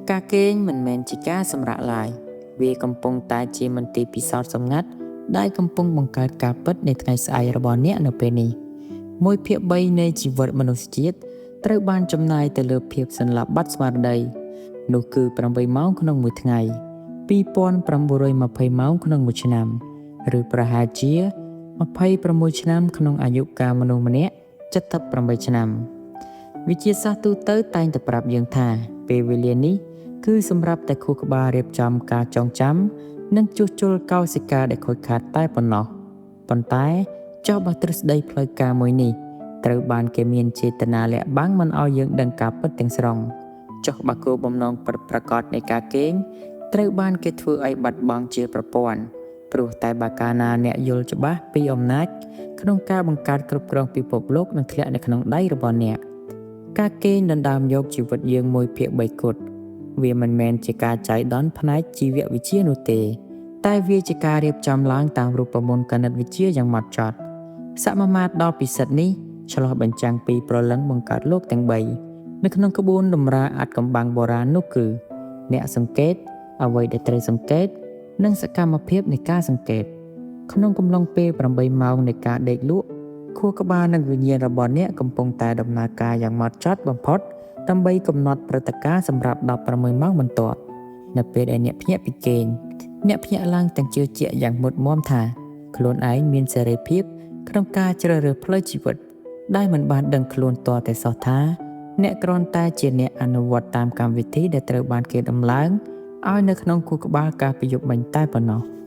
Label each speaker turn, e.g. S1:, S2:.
S1: ការគេងមិនមែនជាការសម្រាកឡើយ វាកំពុងតែជាមន្ទីរពិសោធន៍សម្ងាត់ដែលកំពុងបង្កើតការពិតនៃថ្ងៃស្អែករបស់អ្នកនៅពេលនេះ។ 1/3នៃជីវិតមនុស្សជាតិត្រូវបានចំណាយទៅលើភាពសន្លប់បាត់ស្មារតី នោះគឺ 8 ម៉ោងក្នុងមួយថ្ងៃ 2920 ម៉ោងក្នុងមួយឆ្នាំ ឬប្រហែលជា 26 ឆ្នាំក្នុងអាយុកាលមនុស្សម្នាក់ 78 ឆ្នាំ។ វិទ្យាសាស្ត្រទូទៅតែងតែប្រាប់យើងថា ពេលវេលានេះគឺសម្រាប់តែខួរក្បាលរៀបចំការចងចាំ និងជួសជុលកោសិកាដែលខូចខាតតែប៉ុណ្ណោះ។ ប៉ុន្តែចុះបើទ្រឹស្ដីផ្លូវការមួយនេះត្រូវបានគេមានចេតនាលាក់បាំងមិនឲ្យយើងដឹងការពិតទាំងស្រុង ចុះបើគោលបំណងពិតប្រាកដនៃការគេងត្រូវបានគេធ្វើឲ្យបាត់បង់ជាប្រព័ន្ធ ព្រោះតែបើកាលណាអ្នកយល់ច្បាស់ពីអំណាចក្នុងការបង្កើតគ្រប់គ្រងពិភពលោកនឹងធ្លាក់នៅក្នុងដៃរបស់អ្នក។ ការគេងដណ្ដើមយកជីវិតយើង 1/3 គត់ វាមិនមែនជាការចៃដន្យផ្នែកជីវវិទ្យានោះទេ តែវាជាការរៀបចំឡើងតាមរូបមន្តគណិតវិទ្យាយ៉ាងម៉ត់ចត់។ សមាមាត្រដ៏ពិសិដ្ឋនេះឆ្លុះបញ្ចាំងពីព្រលឹងបង្កើតលោកទាំង 3 នៅក្នុងក្បួនតម្រាអាថ៌កំបាំងបុរាណនោះគឺ អ្នកសង្កេត អ្វីដែលត្រូវសង្កេត និងសកម្មភាពនៃការសង្កេត។ ក្នុងកំឡុងពេល 8 ម៉ោងនៃការដេកលក់ ខួរក្បាលនិងវិញ្ញាណរបស់អ្នកកំពុងតែដំណើរការយ៉ាងម៉ត់ចត់បំផុតដើម្បីកំណត់ព្រឹត្តិការណ៍សម្រាប់ 16 ម៉ោងបន្ទាប់។ នៅពេលដែលអ្នកភ្ញាក់ពីគេង អ្នកភ្ញាក់ឡើងទាំងជឿជាក់យ៉ាងមុតមមថាខ្លួនឯងមានសេរីភាពក្នុងការជ្រើសរើសផ្លូវជីវិត ដែលមិនបានដឹងខ្លួនទាល់តែសោះថា អ្នកគ្រាន់តែជាអ្នកអនុវត្តតាមកម្មវិធីដែលត្រូវបានគេដំឡើងឲ្យនៅក្នុងខួរក្បាលកាលពីយប់មិញតែប៉ុណ្ណោះ។